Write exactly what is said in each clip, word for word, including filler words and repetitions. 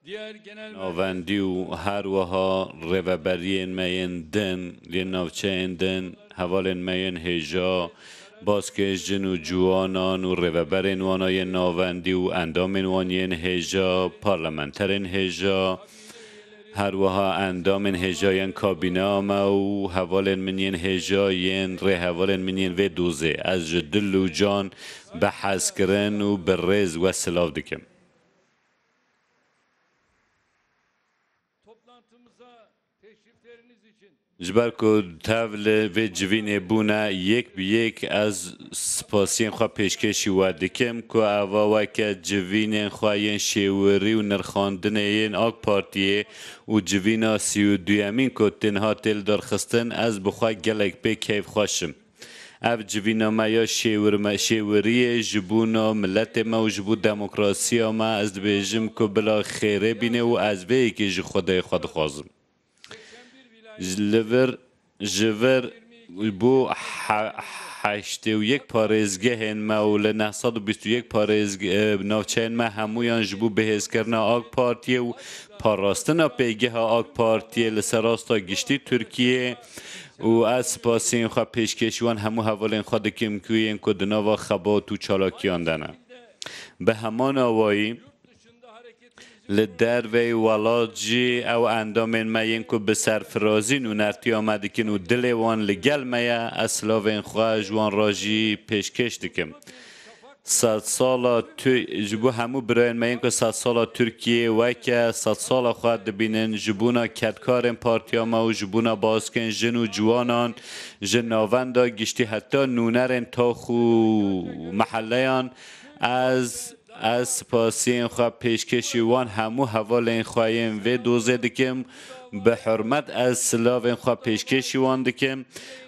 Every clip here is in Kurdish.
Navendî û her wiha rêveberiyên me yên din, yên navçeyên din, hevalên me yên hêja, baskên jin û ciwanan û rêveberên wana yên navendî û endamên wan yên hêja, parlamenterên hêja, her wiha endamên hêja yên kabîneya me û hevalên min yên hêja yên rêhevalên min yên vê dozê, ez ji dil û can bi hezkirin û bi rêz we silav dikim. Ji ber ku tev li vê civînê bûne, yek bi yek ez spasiyên xwe pêşkêşî we dikim ku eva weke civînên xwe yên şêwirî û nirxandinê yên AK Partiyê û civîna sî û duyemîn ku tênha tê lidarxistin, ez bi xwe gelek pê keyfxweş im. Ev civîna me ya şêwir-, me-, şêwiriyê ji bona miletê me û ji bo demokrasiya me, ez dibêjim ku bila xêrê bîne û ez vê yekê ji Xwedayê xwe dixwazim. Ji li vir, ji vir bo he-, heştê û yek parêzgehên me û li neh sed û bîst û yek parêzge-, e, navçeyên me hemûyan ji bo bihêzkirina AK Partiyê û parastina pêgeha AK Partiyê li ser rasta giştî Tirkiyê û ez spasiyên xwe pêşkêşî wan hemû hevalên xwe dikim ku yên ku di nava xebat û çalakiyan de ne. Bi heman awayî li derveyî welat jî ew endamên me yên ku bi serfirazî nûnertiya me dikin û dilê wan li gel me ye, ez silavên xwe ji wan re jî pêşkêş dikim. Sedsala Tu-, ji bo hemû birayên me yên ku sedsala Tirkiyê weke sedsala xwe dibînin, ji bona kedkarên partiya me û ji bona baskên jin û ciwanan ji navenda giştî heta nûnerên tax û meheleyan, ez, ez spasiyên xwe pêşkêşî wan hemû hevalên xwe yên vê dozê dikim. Bi hurmet ez silavên xwe pêşkêşî wan dikim.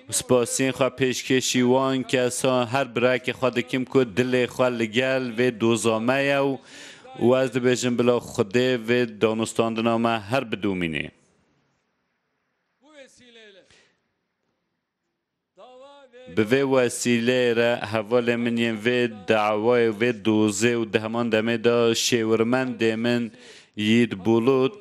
Spasiyên xwe pêşkêşî wan kesan, her birayekê xwe dikim ku dilê xwe li gel vê doza me ye û, û ez dibêjim bila Xwedê vê danûstandina me her bidomînê. Bi vê wesîleyê re hevalên min yên vê dawayê, vê dozê û di heman demê de şêwirmendê min Yiğit Bulut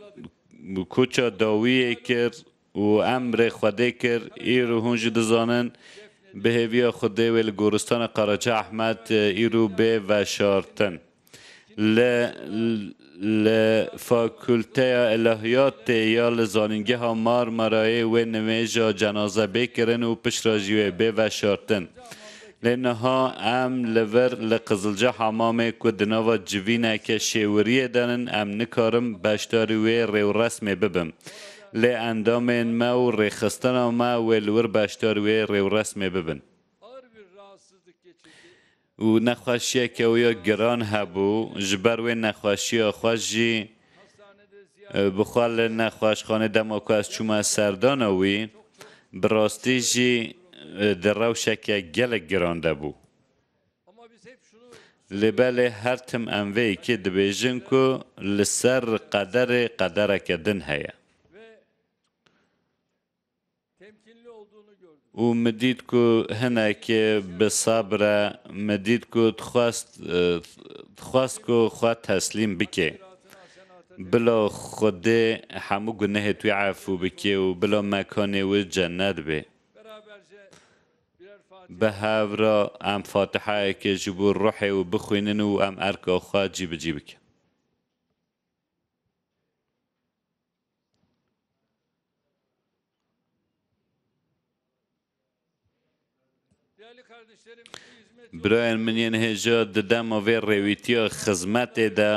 koça dawiyê kir û emrê Xwedê kir. Îro hûn jî dizanin, bi hêviya Xwedê wê li goristana Qaraca Ehmed, e, îro bê veşartin. Li, li Fakulteya Ilahiyatê ya li Zanîngeha Marmarayê wê nimêja cenaze bê kirin û piştre jî wê bê veşartin. Lê niha em li vir li Qizilca Hamamê ku di nava civîneke şêwiriyê de nin, em nikarin beşdarî wê rêwresmê bibim. Lê endamên me û rêxistina me wê li wir beşdarî wê rêwresmê bibin. Û nexweşiyeke wê ya giran hebû, ji ber wê nexweşiya xwe jî, e, bi xwe li nexweşxanê dema ku ez çûme serdana wî, bi rastî jî, e, di rewşeke gelek giran de bû. Lê belê her tim em vê yekê dibêjin ku li ser qederê qedereke din heye. Û min dît ku hinekê bi sebr e, min dît ku dixwest, e, dixwest ku xwe teslîm bike. Bila Xwedê hemû gunehê wî efû bike û bila mekanê wî cennet be. Bi hev re em Fatihayekê ji bo ruhê wî bixwînin û em erka xwe cîbicî bikin. Birayên min yên hêja, di dema vê rêwîtiya xizmetê de,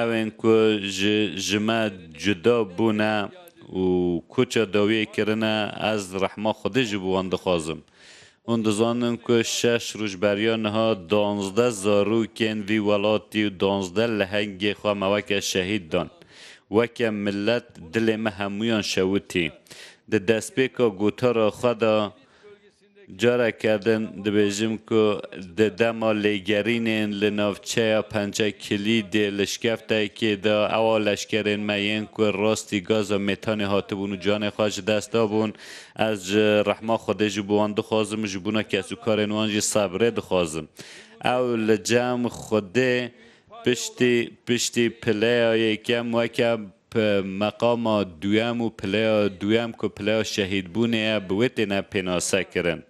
ew ên ku ji, ji me cuda bûne û koça dawiyê kirine, ez rehma Xwedê ji bo wan dixwazim. Hûn dizanin ku şeş roj beriya niha duwazdeh zarokên vî welatî û duwazdeh lehengê xwe me weke şehîd dan. Weke milet dilê me hemûyan şewitî. Di destpêka gotara xwe de careke din dibêjim ku di dema lêgerînên li navçeya Pençekilîdê li şkeftekê de ewa leşkerên me yên ku rastî gaza mêtanê hatibûn û canê xwe ji dest dabûn, ez ji rehma Xwedê ji bo wan dixwazim û ji bona kesûkarên wan jî sebrê dixwazim. Ew li cem Xwedê Piştî, piştî pileya yekem weke p-, meqama duyem û pileya duyem ku pileya şehîdbûnê ye, bi wê têne pênasekirin.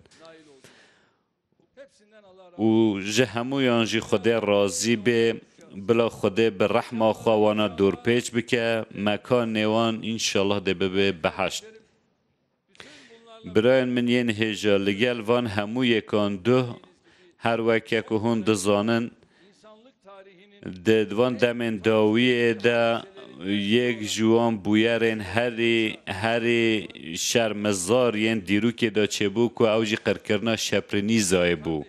Û ji hemûyan jî Xwedê razî bê, bila Xwedê bi rehma xwe wana dorpêç bike, mekanê wan înşallah dê bibe beheşt. Birayên min yên hêja, li gel van hemû yekan duh, her weke ku hûn dizanin, di van demên dawiyê de yek ji wan bûyerên herî, herî şermezar yên dîrokê de çêbû ku ew jî qirkirina Şeprinîzayê bû.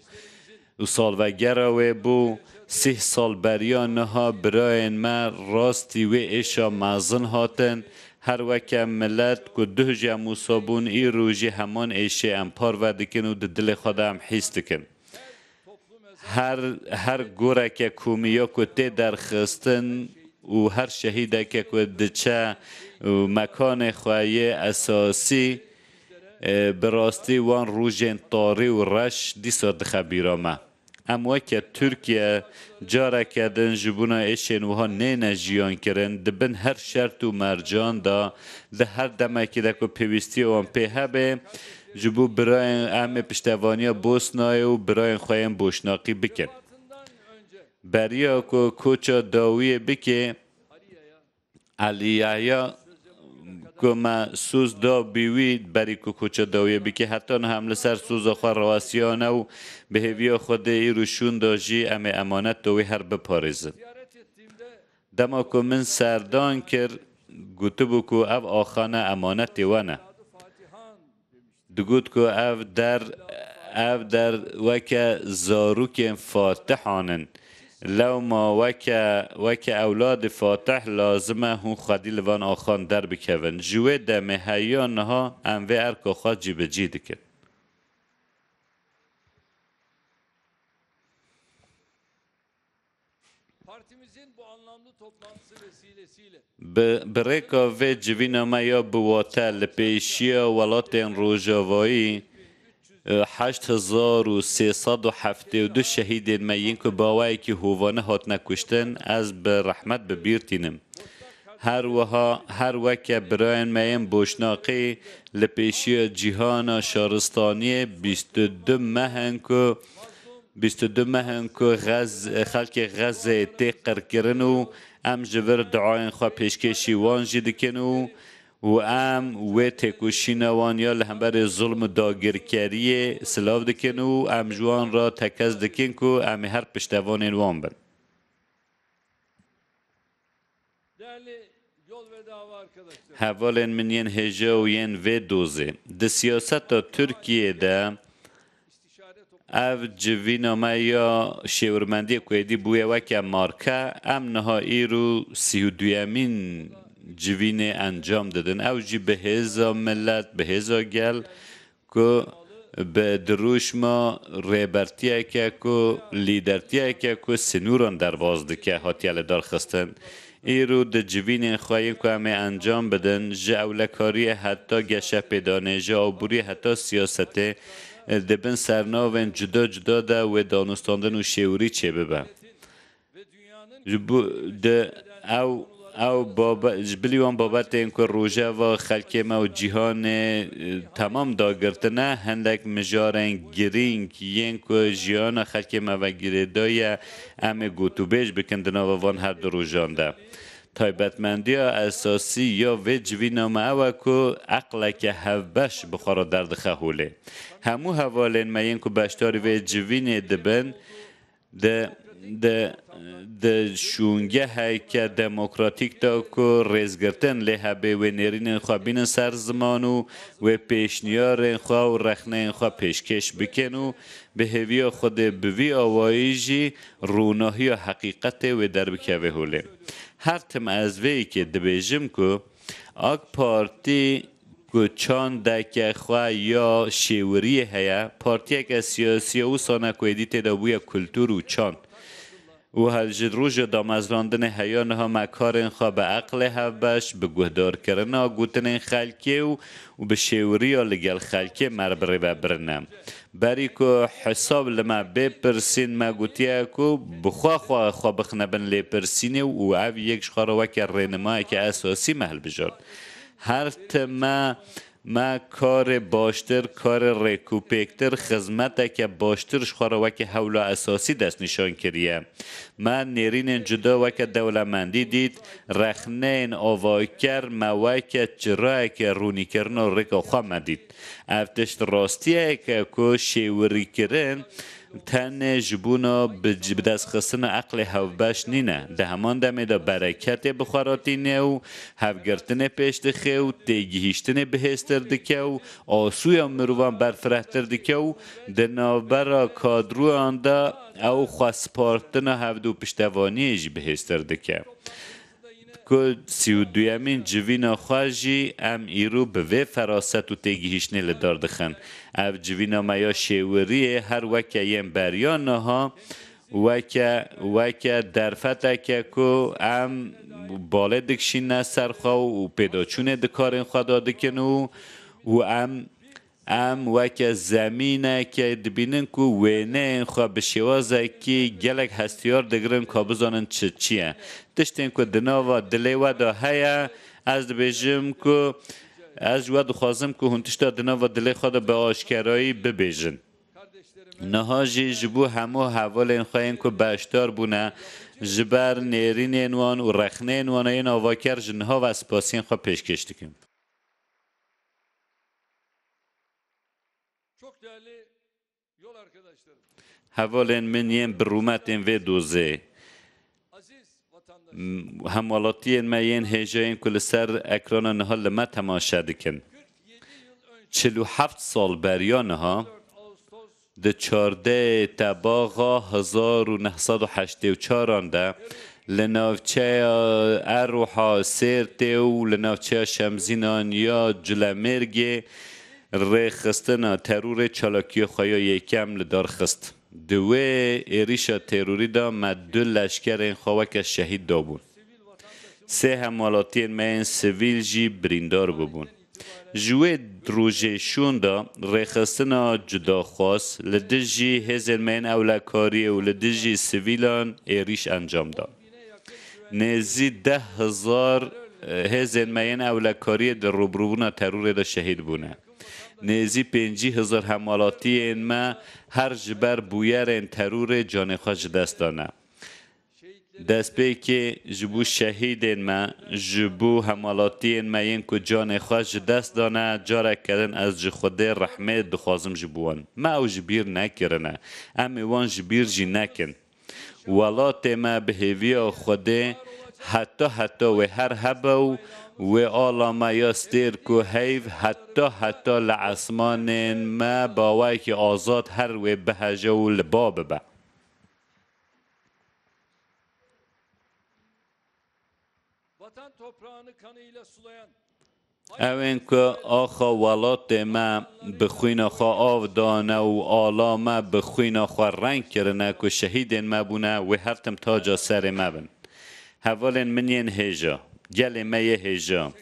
Û salvegera wê bû, sîh sal beriya niha birayên me rastî wê êşa mezin hatin. Her weke milet ku duh jî em wisa bûn, îro jî heman êşê em parve dikin û di dilê xwe de em hîs dikin. Her, her goreke komî ya ku tê derxistin û her şehîdeke ku diçe û mekanê xwe yê esasî, e, bi rastî wan rojên tarî û reş dîsa dixe bîra me. Em weke Tirkiye careke din ji bona êşên wiha nêne jiyan kirin, di bin her şert û mercan de, di her demekî de ku pêwîstiya wan pê hebe, ji bo birayên em ê piştevaniya Bosnayê û birayên xwe yên Boşnaqî bikin. Beriya ku koça dawiyê bike, Elî Yahya ku me soz da bi wî berî ku koça dawiyê bike, heta niha em li ser soza xwe rawestiyane û bi hêviya Xwedê îro şûnda jî em ê emanet da wî her biparêzin. Dema ku min serdan kir, gotibû ku ev axa ne emanetê we ne. Digot ku ev der, ev der weke zarokên fatihan in. Lewma weke, weke ewladê fatih lazim e hûn xwedî li van axan derbikevin. Ji wê demê heya niha em vê erka xwe cîbicî dikin. Partimizin bu anlamlı toplantısı vesilesiyle Bi, bi rêka vê civîna me ya bi wate li pêşiya welatên Rojavayî, e, heşt hezar û sê sed û heftê û du şehîdên me yên ku bi awayekî hovane hatine kuştin, ez bi rehmet bi bîr tînim. Her wiha, her weke birayên me yên Boşnaqî li pêşiya cîhana şaristaniyê bîst û du meh in ku bîst û du meh in ku Xez-, xelkê Xezê tê qirkirin û em ji vir duayên xwe pêşkêşî wan jî dikin û, û em wê têkoşîna wan ya li hemberî zulm û dagirkeriyê silav dikin û em ji wan re tekez dikin ku em ê her piştevanên wan bin. Değerli yol ve dava arkadaşlarım. Hevalên min yên hêja û yên vê dozê. Di siyaseta Tirkiyê de ev civîna me ya şêwirmendiyê ku êdî bûye weke marke, em niha îro sî û duyemîn civînê encam didin. Ew jî bi hêza milet, bi hêza gel, ku bi dirûşma rêbertiyeke ku, lîdertiyeke ku sinûran derbas dike hatiye lidarxistin. Îro di civînên xwe yên ku em ê encam bidin, ji ewlekariyê heta geşepêdanê, ji aboriyê heta siyasetê, di bin sernavên cuda cuda de wê danûstandin û şêwirî çêbibe. Ji bo di ew, ew babe-, ji bilî wan babetên ku rojeva xelkê me û cîhanê, e, temam dagirtine, hindek mijarên girîng yên ku jiyana xelkê me ve girêdayî ye, em ê gotûbêj bikin di nava van her du rojan de. Taybetmendiya esasî ya vê civîna me ew e ku eqleke hevbeş bi xwe re derdixe holê. Hemû hevalên me yên ku beşdarî vê civînê dibin, di, di, di şûngeheke demokratîk de ku rêzgirtin lê hebê, wê nêrînên xwe bînin ser ziman û wê pêşniyarên xwe û rexneyên xwe pêşkêş bikin û bi hêviya Xwedê bi vî awayî jî rûnahiya heqîqetê wê derbikeve holê. Her tim ez vê yekê dibêjim ku AK Partî ku çandeke xwe ya şêwiriyê heye, partiyeke siyasî ye, wisa ne ku êdî tê de bûye kultûr û çand. Û her ji roja damezrandinê heya niha me karên xwe bi eqlê hevbeş, bi guhdarkirina gotinên xelkê û, û bi şêwiriya li gel xelkê me re bi rê ve birine. Berî ku hesab li me bê pirsîn, me gotiye ku bi xwe xwe, xwe bixine bin lêpirsînê û ev yek ji xwe re weke rênimayeke esasî me hilbijart. Her tim me Me karê baştir, karê rêkûpêktir, xizmeteke baştir ji xwe re weke hewla esasî destnîşan kiriye. Me nêrînên cuda weke dewlemendî dît, rexneyên avaker me weke çirayeke rûnîkirina rêka xwe me dît. Ev tişt rastiyeke ku şêwirîkirin tenê ji bona bi, bi destxistina eqlê hevbeş nîne. Di heman demê de bereketê bi xwe re tîne û hevgirtinê pêş dixe û têgihîştinê bihêztir dike û asuya mirovan berfirehtir dike û di navbera kadroyan de ew xwespartina hevdû piştevaniyê jî bihêztir dike. Ku sî û duyemîn civîna xwe jî em îro bi vê feraset û têgihîştinê li dar dixin. Ev civîna me ya şêwiriyê her weke yên beriya niha weke, weke derfeteke ku em balê dikişîne ser xwe û pêdaçûnê di karên xwe de dikin û, û em, em weke zemîneke dibînin ku wêneyên xwe bi şêwazekî gelek hestiyar digirin ka bizanin çi, çi ye. Tiştên ku di nava dilê we de heye, ez dibêjim ku ez ji we dixwazim ku hûn tişta di nava dilê xwe de bi aşkerayî bibêjin. Niha jî ji bo hemû hevalên xwe yên ku beşdar bûne, ji ber nêrînên wan û rexneyên wan yên avaker ji niha ve spasiyên xwe pêşkêş dikim. Çok değerli yol arkadaşlarım. Hevalên min yên bi rûmetên vê dozê. Aziz vatandaşlarım. M-, hemwelatiyên me yên hêja yên ku li ser ekrana niha li me temaşe dikin. Çil û heft sal beriya niha, di çardeh Tebaxa hezar û neh sed û heştê û çaran de li navçeya Erûha Sêrtê û li navçeya Şemzînan ya Culemêrgê rêxistina terorê çalakiya xwe ya yekem li dar xist. Di wê êrîşa terorî de me du leşkerên xwe weke şehîd dabûn. Sê hemwelatiyên me yên sivîl jî birîndar bûbûn. Ji wê rojê şûn de rêxistina cudaxwaz li dijî hêzên me yên ewlekariyê û li dijî sivîlan êrîş encam da. Nêzî deh hezar hêzên me yên ewlekariyê di rûbirûbûna terorê de şehîd bûne. Nêzî pêncî hezar hemwelatiyên me her ji ber bûyerên terorê canê xwe ji dest dane. Destpêkê ji bo şehîdên me, ji bo hemwelatiyên me yên ku canê xwe ji dest dane, careke din ez ji Xwedê rehmê dixwazim ji bo wan. Me ew ji bîr nekirine. Em ê wan ji bîr jî nekin. Welatê me bi hêviya Xwedê heta heta wê her hebe û wê ala me ya stêrk û heyv heta heta li esmanên me bi awayekî azad her wê biheje û li ba bibe. Vatan toprağını kanıyla sulayan Ew ên ku axa welatê me bi xwîna xwe av dane û ala me bi xwîna xwe reng kirine ku şehîdên me bûne, wê her tim taca serê me bin. Hevalên min yên hêja, gelê me yê hêja,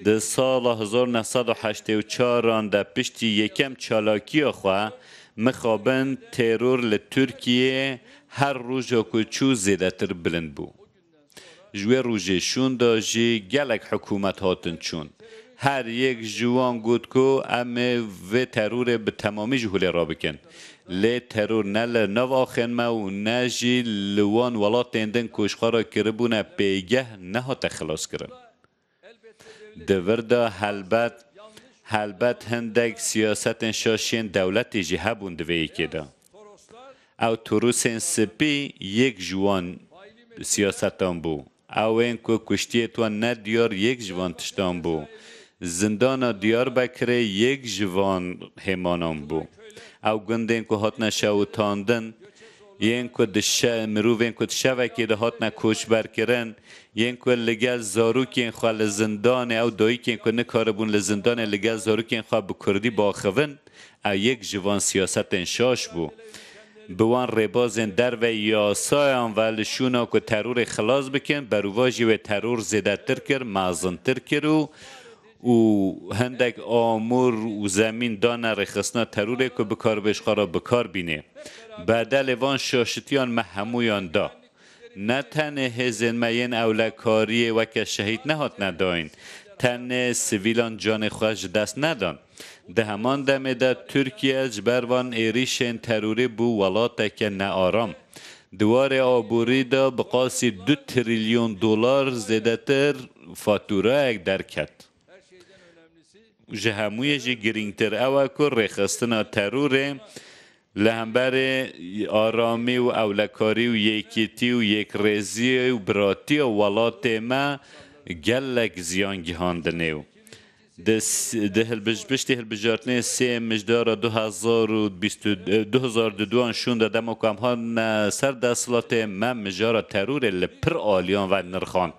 di sala hezar neh sed û heştê û çaran de piştî yekem çalakiya xwe mixabin teror li Tirkiyê her roja ku çû zêdetir bilind bû. Ji wê rojê şûn de jî gelek hikûmet hatin çûn. Her yek ji wan got ku em ê vê terorê bi temamî ji holê rabikin. Lê teror ne li nav axên me û ne jî li wan welatên din ku ji xwe re kiribûne pêgeh nehate xilaskirin. Di vir de helbet, helbet hindek siyasetên şaş yên dewletê jî hebûn di vê yekê de. Ew turûsên spî yek ji wan siyasetan bû. Ew ên ku kuştiyê wan ne diyar yek ji van tiştan bû. Zindana Diyarbekirê yek ji van hêmanan bû. Ew gundên ku hatine şewitandin, yên ku di şe-, mirovên ku di şevekê de hatine koçberkirin, yên ku li gel zarokên xwe li zindanê, ew dayikên ku nikaribûn li zindanê li gel zarokên xwe bi kurdî baxivin, ew yek ji van siyasetên şaş bû. Bi wan rêbazên derveyî yasayan ve li şûna ku terorê xilas bikin, berûvajî wê teror zêdetir kir, mezintir kir û, û hindek amûr û zemîn dane rêxistina terorê ku bikaribe ji xwe re bi kar bînê. Bedelê van şaşitiyan me hemûyan da. Ne tenê hêzên me yên ewlekariyê weke şehîd nehatine dayîn, tenê sivîlan canê xwe ji dest nedan. Di heman demê de Tirkiye ji ber van êrîşên terorî bû welateke nearam. Di warê aborî de bi qasî du trilyon dolar zêdetir fatûrayek derket. Ji hemûyê jî girîngtir ew e ku rêxistina terorê li hemberî aramî û ewlekarî û yekîtî û yekrêziyê û biratiya welatê me gelek ziyan gihandinê û di s-, di hilbij-, piştî hilbijartinên sê mijdara du hezar û bîst û du, du hezar û duan şûnda dema ku em hatine ser desthilatê, me mijara terorê li pir aliyan ve nirxand.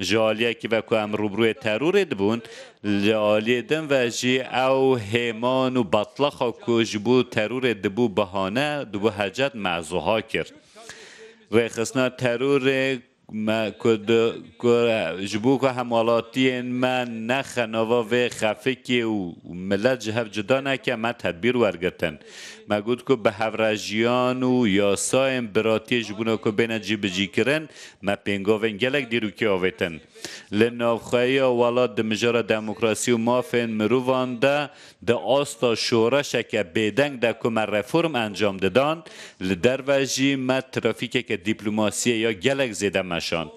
Ji aliyekî ve ku em rûbirûyê terorê dibûn, li aliyê din ve jî ew hêman û betlaxa ku ji bo terorê dibû bahane, dibû hecet, me ezoha kir. Rêxistina terorê me ku di, ku ji bo ku hemwelatiyên me nexe nava vê xefikê û milet ji hev cuda neke, me tedbîr wergirtin. Me got ku bi hevrejiyan û yasayên biratiyê ji bona ku bêne cîbicîkirin, me pêngavên gelek dîrokî avêtin. Li navxweyiya welat di mijara demokrasî û mafên mirovan de, di asta şoreşeke bêdeng de ku me reform encam didan, li derve jî me trafîkeke dîplomasiyê ya gelek zêde meşand.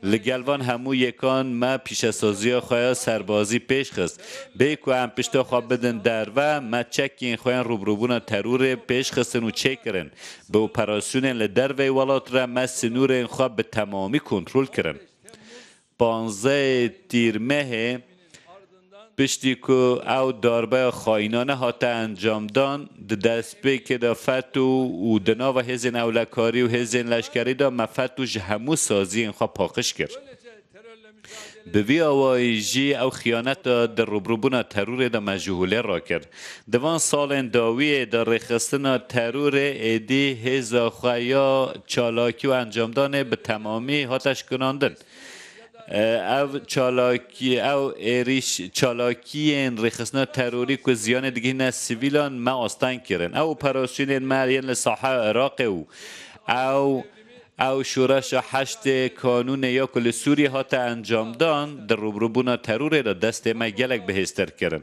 Li gel van hemû yêkan me pîşesaziya xwe ya serbazî pêş xist. Bê ku em pişta xwe bidin derve, me çekên xwe yên rûbirûbûna terorê pêş xistin û çêkirin. Bi operasyonên li derveyî welat re me sinûrên xwe bi temamî kontrol kirin. Panzdehê Tîrmehê, piştî ku ew darbeya xayînane hate encamdan, di destpêkê de FETO û di nava hêzên ewlekarî û hêzên leşkerî de me FETO ji hemû saziyên xwe paqij kir. Bi vî awayî jî ew xiyaneta di rûbirûbûna terorê de me ji holê rakir. Di van salên dawiyê de rêxistina terorê êdî hêza xwe ya çalakî û encamdanê bi temamî hate şikinandin. Ev çalakî, ew êrîş, çalakiyên rêxistina terorî ku ziyanê digihîne sivîlan me asteng kirin. Ew operasyonên me yên li saheya Iraqê û ew, ew şoreşa heştê kanûnê ya ku li Sûriyê hate encamdan, di rûbirûbûna terorê de destê me gelek bihêztir kirin.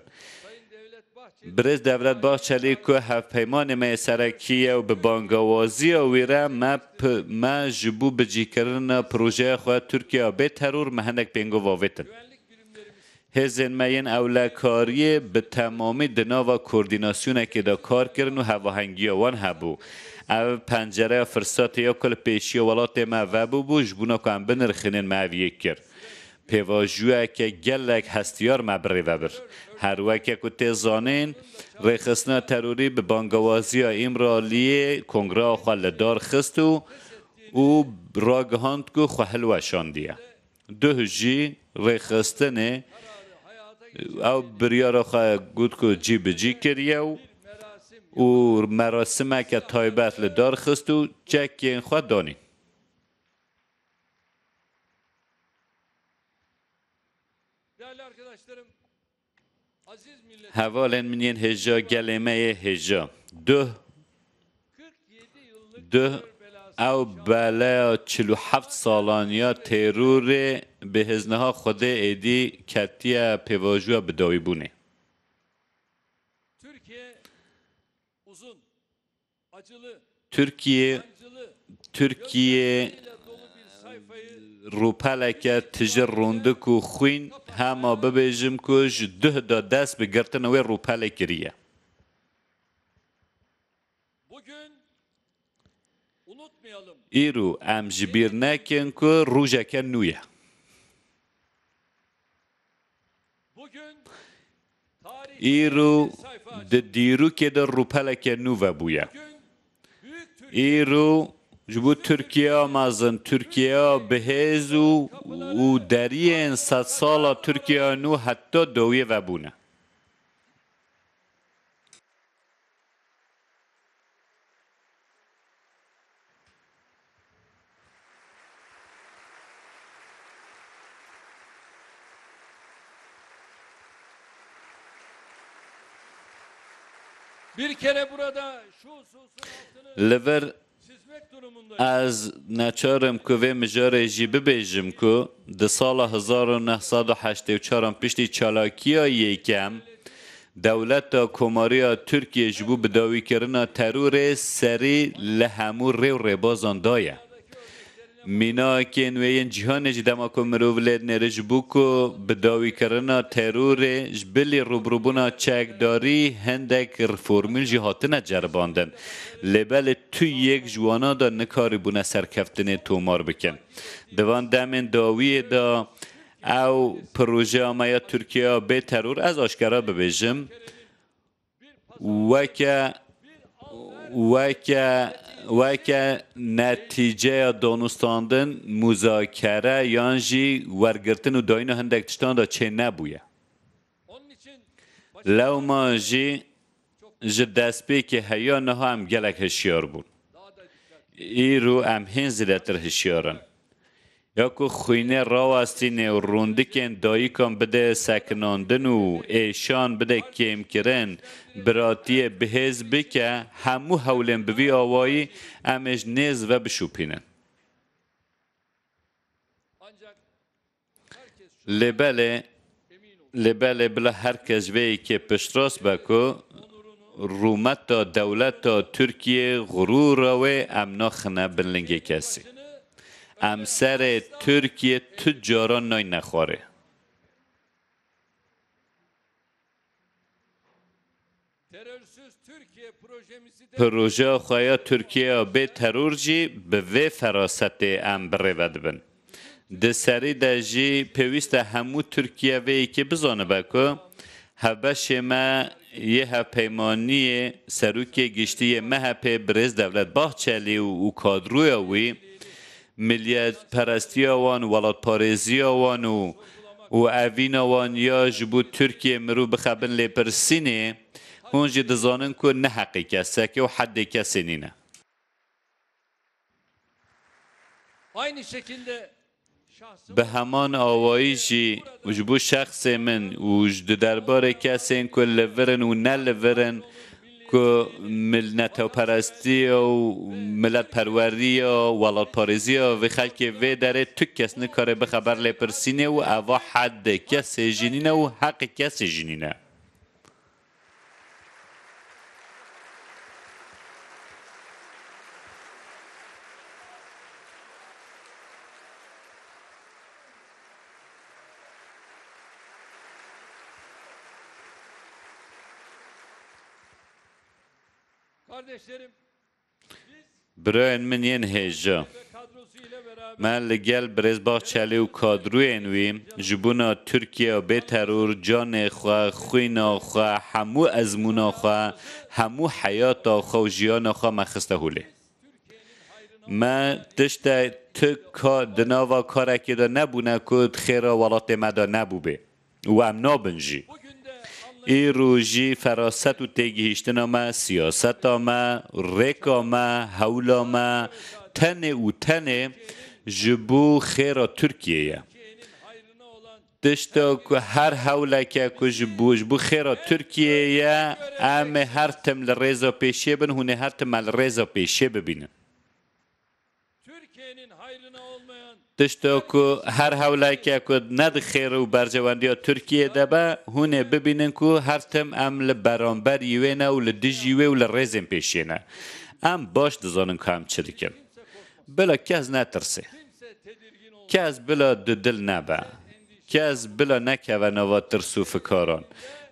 Birêz Devlet Bahçelî ku hevpeymanê me yê serekî ye û bi bangewaziya wî re me p-, me ji bo bicîkirina projeya xwe Tirkiyeya bê teror me hinek pêngov avêtin. Hêzên me yên ewlekariyê bi temamî di nava koordînasyonekê de kar kirin û hevahengiya wan hebû. Ev pencereya firsatê ya ku li pêşiya welatê me vebûbû, ji bona ku em binirxînin me ev yek kir. Pêvajoyeke gelek hestiyar me birêve bir. Her weke ku tê zanîn, rêxistina terorî bi bangewaziya Îmraliyê kongreya xwe li dar xist û, û ragihand ku xwe hilweşandiye. Duh jî rêxistinê ew biryara xwe got ku cîbicî kiriye û, û merasimeke taybet li dar xist û çekên xwe danîn. Hevalên min yên hêja, gelê me yê hêja. Duh, duh ew beleya çil û heft salan ya terorê bi hêzniha Xwedê êdî ketiye pêvajoya bidawîbûnê. Tirkiye, Tirkiye, Tirkiye rûpeleke tije rondik û xwîn, hema bibêjim ku ji duh de dest bi girtina wê rûpelê kiriye. Îro em ji bîr nekin ku rojeke nû ye. Îro di dîrokê de rûpeleke nû vebûye. Îro ji bo Tirkiyeya mezin, Tirkiyeya bihêz û, û deriyên sedsala Tirkiyeya nû heta dawiyê vebûne. Bir kere burada şu hususun altını Li vir çizmek durumundayım. Ez neçar im ku vê mijarê jî bibêjim ku di sala hezar û neh sed û heştê û çar an piştî çalakiya yekem dewleta Komariya Tirkiyê ji bo bidawîkirina terorê serî li hemû rê û rêbazan daye. Mînakên wê yên cîhanê jî dema ku mirov lê dinêre ji bo ku bidawîkirina terorê ji bilî rûbirûbûna çekdarî hindek formûl jî hatine ceribandin. Lê belê tu yek ji wana de nikarîbûne serkeftinê tomar bikin. Di van demên dawiyê de ew projeya me ya Tirkiyeya bê teror, ez aşkera bibêjim, weke, weke, weke netîceya danûstandin, muzakere yan jî wergirtin û dayîna hindek tiştan de çê nebûye. Lewma jî ji destpêkê heya niha em gelek hişyar bûn. Îro em hên zêdetir hişyar in. Ya ku xwînê rawestînê û rûndikên dayikan bide sekinandin û êşan bide kêmkirin, biratiyê bihêz bike, hemû hewlên bi vî awayî em ê ji nêz ve bişopînin. Lê belê, lê belê bila her kes ji vê yekê piştrast be ku rûmeta dewleta Tirkiyê, xurûra wê em naxine bin lingê kesî. Em serê Tirkiyê tu caran nayne xwarê. Terörsüz Türkiye projemizi de Projeya xwe ya Tirkiyeya bê teror jî bi vê ferasetê em bi rê ve dibin. Di serî de jî pêwîst e hemû Tirkiye vê yekê bizanibe ku hevbeşê me yê hevpeymaniyê, serokê giştî yê M H P birêz Devlet Bahçelî û, û kadroya wî, milletperestiya wan, welatparêziya wan û, û evîna wan ya ji bo Tirkiyê mirov bixe bin lêpirsînê, hûn jî dizanin ku ne heqê kesek e û hedê kesê nîne. Aynı şekilde Bi heman awayî jî ji bo şexsê min û ji di derbarê kesên ku li vir in û ne li vir in, ku mil-, netewperestiya û miletperweriya, welatparêziya vê xelkê vê derê tu kes nikare bixe ber lêpirsînê û eva hed kesê jî nîne û heqê kesê jî nîne. Kardeşlerim, Birayên min yên hêja, me li gel birêz Bahçelî û kadroyên wî ji bona Tirkiye bê teror canê xwe, xwîna xwe, hemû ezmûna xwe, hemû heyata xwe û jiyana xwe me xiste holê. Me tiştek tu ka di nava karekê de nebûne ku di xêra welatê me de nebûbê. Û em nabin jî. Îro jî feraset û têgihîştina me, siyaseta me, rêka me, hewla me tenê û tenê ji bo xêra Tirkiyê ye. Tişta ku her hewleke ku ji bo, ji bo xêra Tirkiyê ye, em ê her tim li rêza pêşiyê bin, hûn ê her tim me li rêza pêşiyê bibînin. Türkiye'nin hayrına olmayan Tişta ku her hewleke ku ne di xêr û berjewendiya Tirkiyê de be, hûn ê bibînin ku her tim em li beramberî wê ne û li dijî wê û li rêzên pêşiyê ne. Em baş dizanin ku em çi dikin. Bila kes netirse. Kes bila dudil nebe. Kes bila nekeve nava tirs û fikaran.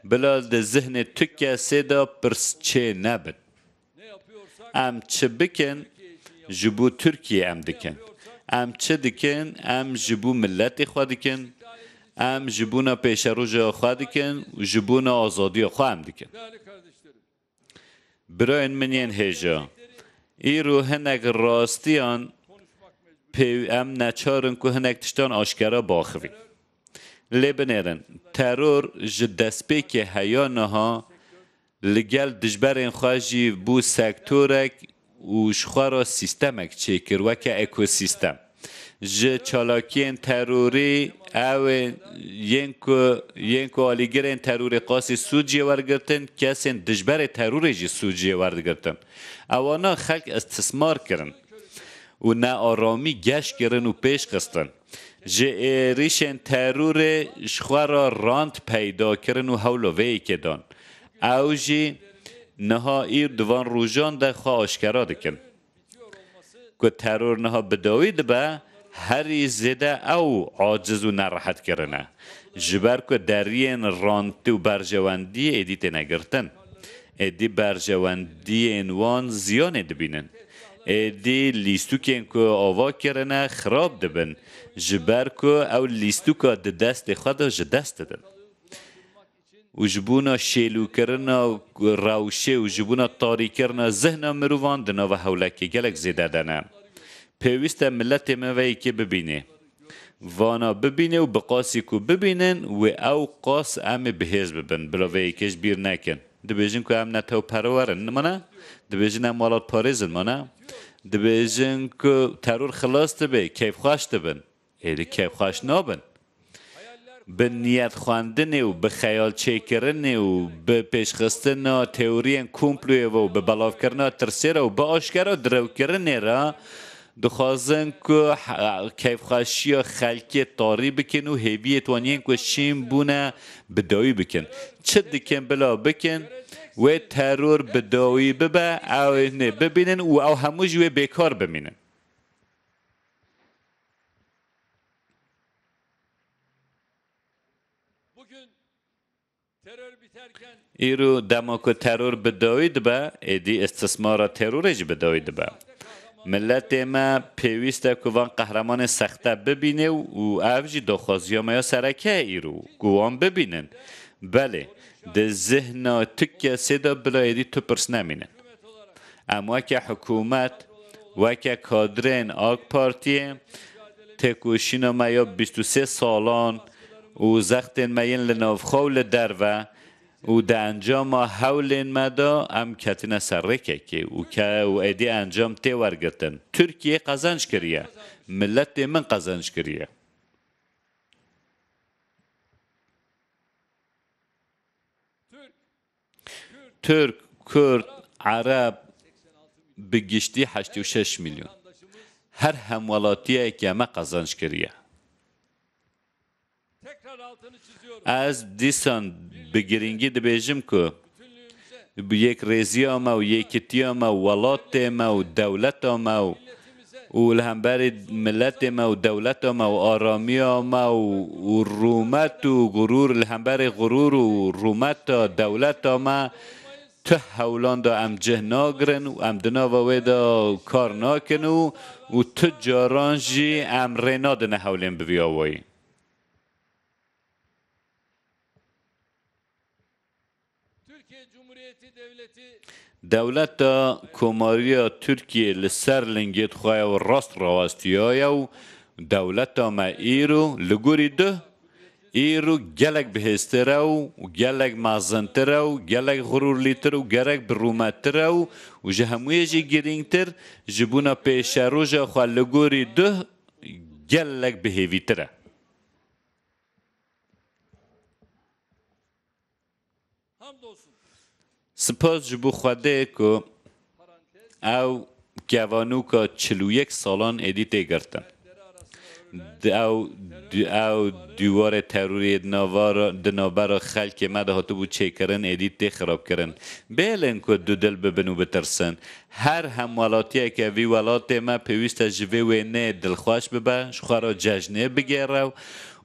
Bila di zihnê tu kesê de pirs çê nebin. Em çi bikin, ji bo Tirkiyê em dikin. Em çi dikin, em ji bo miletê xwe dikin. Em ji bona pêşeroja xwe dikin û ji bona azadiya xwe em dikin. Birayên min yên hêja, îro hinek rastiyan pê em neçar in ku hinek tiştan aşkera biaxivîn. Lê binêrin, teror ji destpêkê heya niha li gel dijberên xwe jî bû sektorek û ji xwe re sîstemek çêkir, weke ekosîstem. Ji çalakiyên terorî, ew ê yên ku, yên ku alîgirên terorê qasî sûciyê wergirtin, kesên dijberê terorê jî sûciyê werdigirtin. Ewana xelk istismar kirin û nearamî geş kirin û pêş xistin. Ji êrîşên terorê ji xwe re rand peyda kirin û hewla vê yekê dan. Ew jî niha îr di van rojan de xwe aşkera dikin. Ku teror niha bi dawî dibe, herî zêde ew aciz û nerehet kirine. Ji ber ku deriyên rantî û berjewendiyê êdî têne girtin. Êdî berjewendiyên wan ziyanê dibînin. Êdî lîstûkên ku ava kirine xirab dibin. Ji ber ku ew lîstûka di destê xwe de ji dest didin. Û ji bona şêlûkirina rewşê û ji bona tarîkirina zihna mirovan di nava hewlekê gelek zêde de ne. Pêwîst e miletê me vê yekê bibînê. Vana bibînê û bi qasî ku bibînin, wê ew qas em ê bi hêz bibin. Bila vê yekê ji bîr nekin. Dibêjin ku em ne tew perewer in. Mana? Dibêjin em welatparêz in. Mana? Dibêjin ku teror xilas dibe, keyfxweş dibin. Êdî keyfxweş nabin. Bi niyet xwendinê û bi xeyal çêkirinê û bi pêşxistina teoriyên komployê ve û bi belavkirina tirsê re û bi aşkera direwkirinê re dixwazin ku he-, keyfxweşiya xelkê tarî bikin û hêviyê wan yên ku şîn bûne bi dawî bikin. Çi dikin bila bikin, wê teror bi dawî bibe, ew ê hinê bibînin û ew hemû jî wê bêkar bimînin. Îro dema ku teror bi dawî dibe, êdî istismara terorê jî bi dawî dibe. Miletê me pêwîst e ku van qehremanên sexte bibîne û ev jî daxwaziya me ya sereke ye îro, ku wan bibînin. Belê, di zihna tu kesê de bila êdî tu pirs nemînin. Em weke hikûmet, weke kadrên AK Partiyê, têkoşîna me ya bîst û sê salan û zextên me yên li navxwe û li derve û di encama hewlên me de em ketine ser rêkekê û ke-, û êdî encam tê wergirtin. Tirkiye qezenc kiriye. Miletê min qezenc kiriye. Tirk, Kurd, Ereb, bi giştî heştê û şeş milyon. Her hemwelatiyeke me qezenc kiriye. Ez dîsan bi girîngî dibêjim ku bi yekrêziya me û yekitiya me û welatê me û dewleta me û û li hemberî miletê me û dewleta me û aramiya me û, û rûmet û gurûr, li hemberî gurûr û rûmeta dewleta me, tu hewlan de em cih nagirin û em di nava wê de kar nakin û, û tu caran jî em rê nadine hewlên bi vî awayî. Dewleta Komariya Tirkiyê li ser lingêt xwe ye û rast rawestiyaye û dewleta me îro li gorî duh, îro gelek bihêztir e û gelek mezintir e û gelek xurûrlîtir û gelek birûmettir e û, û ji hemûyê jî girîngtir, ji bona pêşeroja xwe li gorî duh gelek bihêvîtir e. Spas ji bo Xwedê ku ew kevanûka çil û yek salan êdî tê girtin. Di ew, di ew dîwarê terorê di navara, di navbera xelkê me de hatibû çêkirin, êdî tê xirabkirin. Bêlin ku dudil bibin û bitirsin. Her hemwelatiyeke vî welatê me pêwîst e ji vê wêneyê dilxweş bibe, ji xwe re cejnê bigêre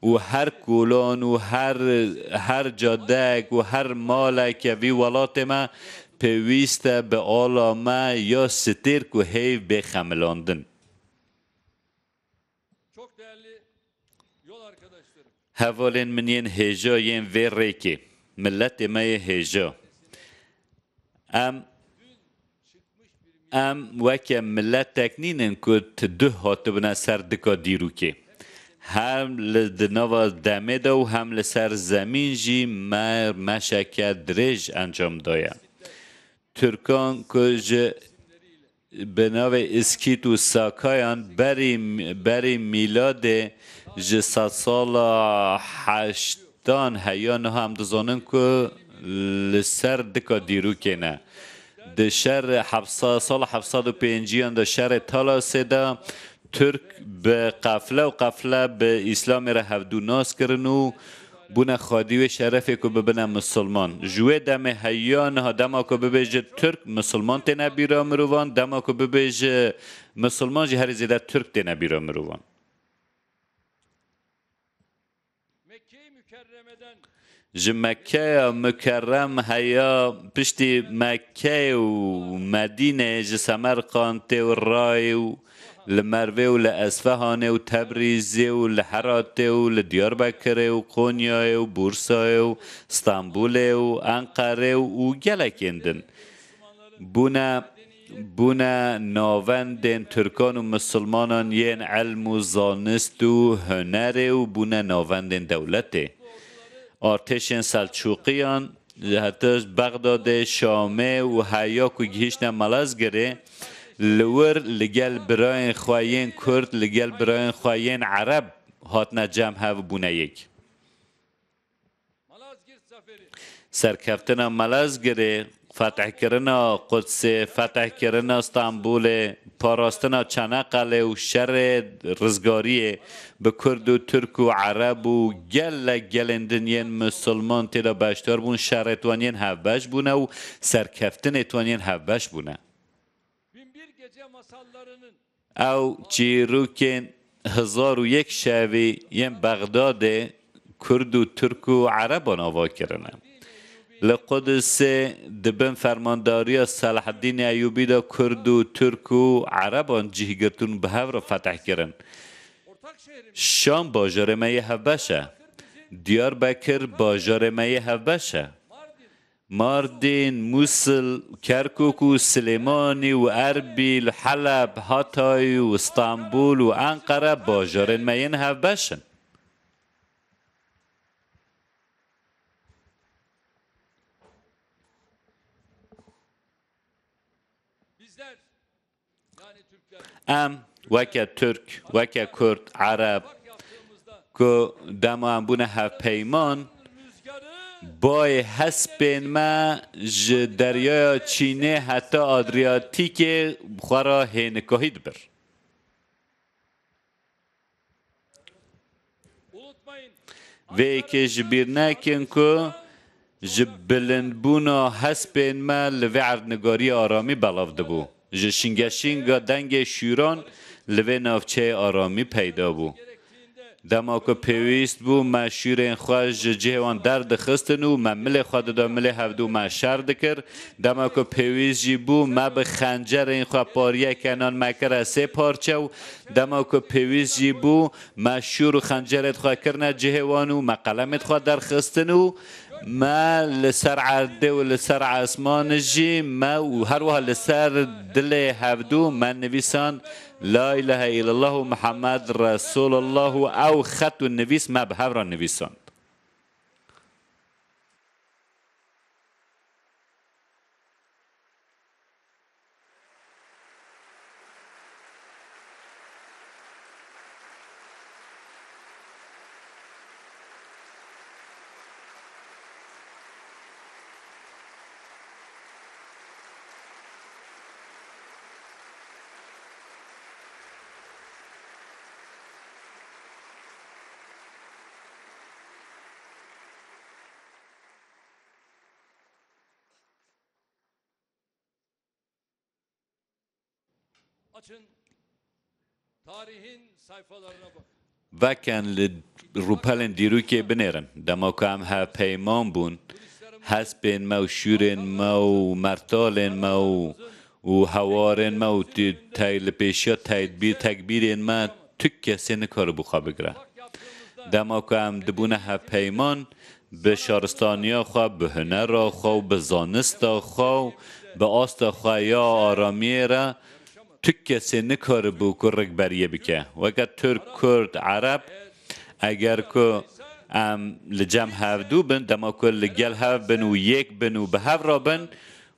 û her kolan û her, her cadeyek û her maleke vî welatê me pêwîst e bi ala me ya stêrk û heyv bê xemilandin. Hevalên min yên hêja yên vê rêkê, miletê me yê hêja. Em, em weke miletek nînin ku ti duh hatibûne ser dika dîrokê. Hem li di nava demê de û hem li ser zemîn jî me meşeke dirêj encam daye. Tirkan ku ji bi navê Îskît û Sakayan berî, berî mîladê ji sedsala heştan heya niha em dizanin ku li ser dika dîrokê ne. Di şer heft sed, sala heft sed û pêncî yan de şerê Talasê de Tirk bi qefle û qefle bi Îslamê re hevdû nas kirin û bûne xwedî wê şerefê ku bibine misilman. Ji wê demê heya niha dema ku bibêje Tirk, misilman têne bîra mirovan, dema ku bibêje misilman jî herî zêde Tirk têne bîra mirovan. Ji Mekkeya Mukerrem heya piştî Mekkeyê û Medîneyê ji Semerqantê û Rayê û li Mervê û li Esfehanê û Tebrîzê û li Heratê û li Diyarbekirê û Konyayê û Bursayê û Stenbolê û Enqerê û, û gelekên din. Bûne, bûne navendên Tirkan û Misilmanan yên ilm û zanist û hunerê û bûne navendên dewletê. Artêşên Selçûqiyan heta Bexdadê, Şamê û heya ku gihîştine Malazgirê, li wir li gel birayên xwe yên Kurd, li gel birayên xwe yên Ereb hatine cem hev bûne yek. Serkeftina Malazgirê, fetihkirina Qudsê, fetihkirina Stenbolê, parastina Çanakkale û şerê rizgariyê bi Kurd û Tirk û Ereb û gelek gelên din yên Misilman tê de beşdar bûn, şerê wan yên hevbeş bûne û serkeftinê wan yên hevbeş bûne. Ew çîrokên Hezar û Yek Şevî yên Bexdadê Kurd û Tirk û Ereban ava kirine. Li Qudusê di bin fermandariya Selaheddînê Eyûbî de Kurd û Tirk û Ereban cih girtin û bi hev re fetih kirin. Şam bajarê me yê hevbeş e. Diyarbekir bajarê me yê hevbeş e. Mardîn, Mûsil, Kerkûk û Silêmanî û Erbîl, Heleb, Hatay û Stenbol û Enqere bajarên me yên hevbeş in. Em weke Tirk, weke Kurd, Ereb, ku dema em bûne hevpeyman, bayê hespên me ji deryaya Çînê heta Adriyatîkê xwe re hênikahî dibir. Vê yekê ji bîr nekin ku ji bilindbûna hespên me li vê erdnigariya aramî belav dibû. Ji şingeşînga dengê şûran li vê navçeyê aramî peyda bû. Dema ku pêwîst bû, me şûrên xwe ji cihê wan derdixistin û me milê xwe dida milê hevdû me şer dikir. Dema ku pêwîst jî bû, me bi xencerên xwe pariyeke nan me kire sê parçe û dema ku pêwîst jî bû, me şûr û xencerê xwe kirine cihê wan û me qelemê xwe derxistin û me li ser erdê û li ser esmanê jî me û her wiha li ser dilê hevdû me nivîsand, La îlahe îllallah û Mihemed Resûlullah û ew xet û nivîs me bi hev re nivîsand. Açın, tarihin sayfalarına bakın. Vekin li rûpelên dîrokê binêrin. Dema ku em hevpeyman bûn, hespên me û şûrên me û mertalên me û, û hewarên me û tê-, tey-, li pêşiya tedbîr, tekbîrên me tu kesê nikaribû xwe bigire. Dema ku em dibûne hevpeyman, bi şaristaniya xwe, bi hunera xwe û bi zanista xwe û bi asta xwe ya aramiyê re tu kesê nikaribû ku rikberiyê bike. Weke Tirk, Kurd, Ereb, eger ku em li cem hevdû bin, dema ku li gel hev bin û yek bin û bi hev re bin,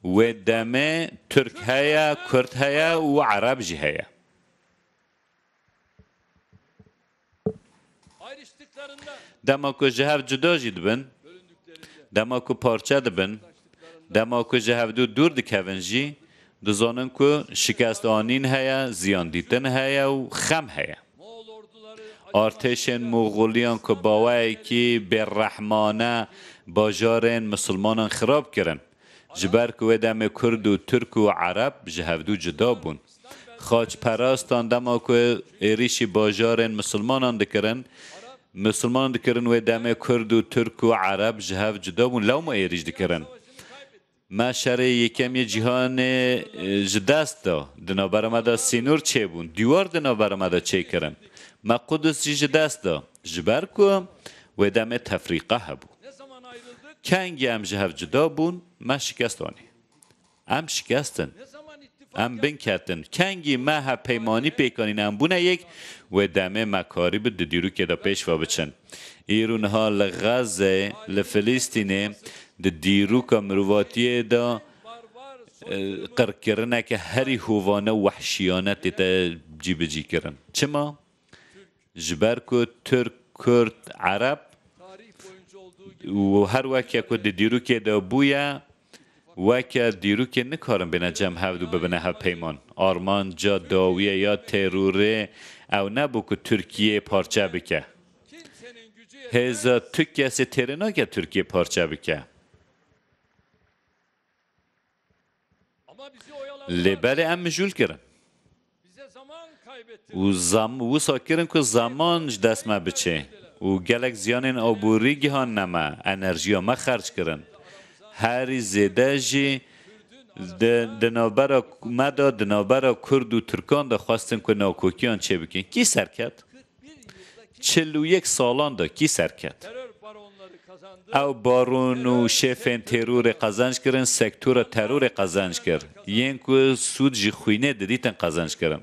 Wê demê Tirk heye, Kurd heye û Ereb jî heye. Dema ku ji hev cuda jî dibin, dema ku parçe dibin, dema ku ji hevdû dûr dikevin jî, dizanin ku şikest anîn heye, ziyan dîtin heye û xem heye. Artêşên Moxoliyan ku baweyekî bêrehmane bajarên misilmanan xirab kirin, ji ber ku wê demê Kurd û Tirk û Ereb ji hevdû cuda bûn. Xaçperastan dema ku êrîşî bajarên misilmanan dikirin, misilmanan dikirin, wê demê Kurd û Tirk û Ereb ji hev cuda bûn, lewma êrîş dikirin. Me şerê yekem yê cîhanê, e, ji dest da. Di navbera me de sînor çêbûn. Dîwar di navbera me de çêkirin. Me Qudus jî ji dest da. Ji ber ku wê demê tefrîqe hebû. Kengî em ji hev cuda bûn, me şikest anî. Em şikestin. Em binketin. Kengî me hevpeymanî pêk anîn, em bûne yek, wê demê me karîbû di dîrokê de pêş ve biçin. Îro niha li Xezê, li Filîstînê, di dîroka mirovatiyê de, e, qirkirineke herî hovane û wehşiyane tête cîbicî kirin. Çima? Ji ber ku Tirk, Kurd, Ereb û her weke ku di dîrokê de bûye, weke dîrokê nikarin bêne cem hevdû bibine hevpeyman. Armanca dawiye ya terorê ew nebû ku Tirkiye parçe bike. Hêza tu kesê têrê nake Tirkiye parçe bike. Lê belê em mijûl kirin. Û zam-, wisa kirin ku zeman ji dest me biçe. Û gelek ziyanên aborî gihandine me, enerjiya me xerc kirin. Herî zêde jî di, di navbera me de, di navbera Kurd û Tirkan de xwestin ku nakokiyan çêbikin. Kî serket? Çil û yek salan de kî serket? Ew baron û şêfên terorê qezenc kirin, sektora terorê qezenc kir. Yên ku sûd ji xwînê didîtin qezenc kirin.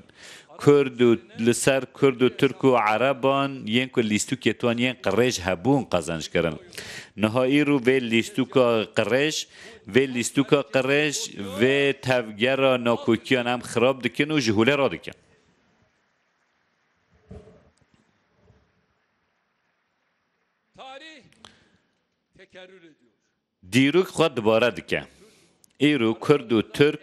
Kurd û li ser Kurd û Tirk û Ereban yên ku lîstûkê wan yên qirêj hebûn qezenc kirin. Niha îro vê lîstûka qirêj, vê lîstûka qirêj, vê tevgera nakokiyan em xirab dikin û ji holê radikin. Tarih tekerrür ediyor. Dîrok xwe dubare dike. Îro Kurd û Tirk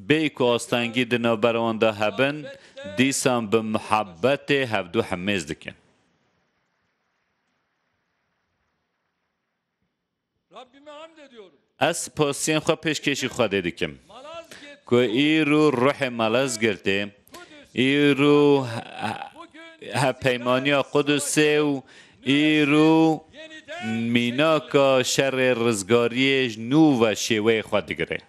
bê ku astengî di navbera wan de hebin, dîsan bi muhabbetê hevdû hemêz dikin. Rabbime hamd ediyorum. Ez spasiyên xwe pêşkêşî Xwedê dikim. Malazgirt ku îro ruhê Malazgirtê, îro he-, he-, hevpeymaniya Qudusê û îro mînaka şerê rizgariyê ji nû ve şêweyê xwe digire.